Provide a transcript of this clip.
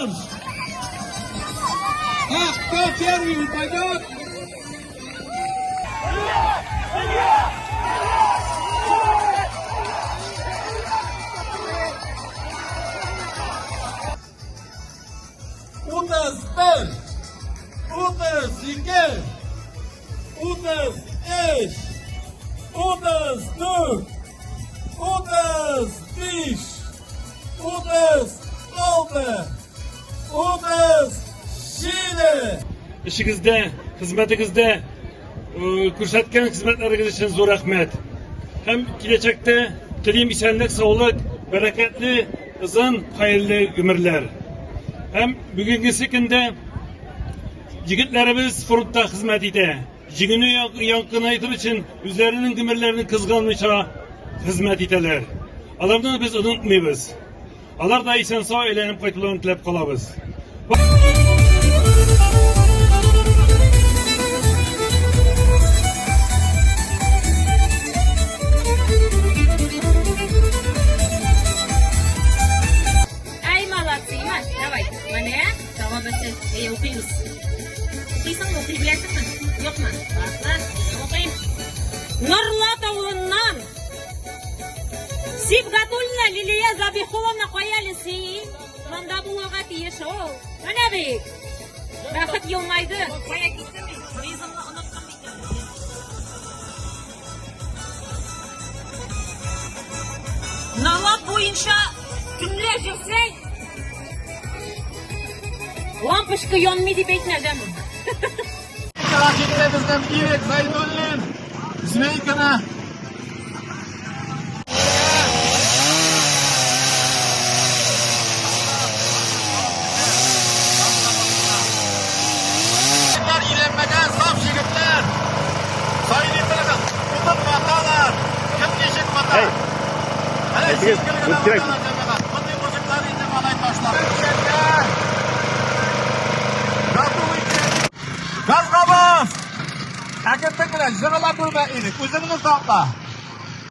Марш! Ах, кто первый упадет? 31, 32, 33, 34, 35, 36, 37. Эшегездә, хезмәтегездә күрсәткән хезмәтләрегез өчен зур рәхмәт. Һәм киләчәктә телим исәнлек, саулык, бәрәкәтле, озын, хәерле гомерләр. Һәм бүгенгесе көндә егетләребез фронтта хезмәт итә. Җиңүне якынайтыр өчен үзләренең гомерләрен кызганмыйча хезмәт итәләр. Аларны без онытмыйбыз. Алар да исән-сау әйләнеп кайтуларын теләп калабыз. Ай, молодцы, Иман. Давай. Менә, дәвам итсен. Әй, укыйбыз. Укыйсыңмы, укый беләсеңме? Юкмы? Ладно, укыйм. Норлат авылыннан Сибгатуллина Лилия Забихуловна кая әле син? Монда булырга тиеш ул. Менә бит. Бәхет елмайды. Кая киттем мин? Призымны оныттым бит. Налог буенча төнлә җөрсәң, лампочка янмый дип әйтмә, дәме? Ракетта безнең Ирек Зайдуллин, Змейкина. Егетләр саф егетләр. Сайлый белегез, утын ваталар. Кем ничек вата? Әнә сизгел генә ваталар җәмәгать. Мондый мужиклар инде малай ташлап. Газга бас! Әкертең белән җыгыла күрмә, Ирек. Үзеңне сакла.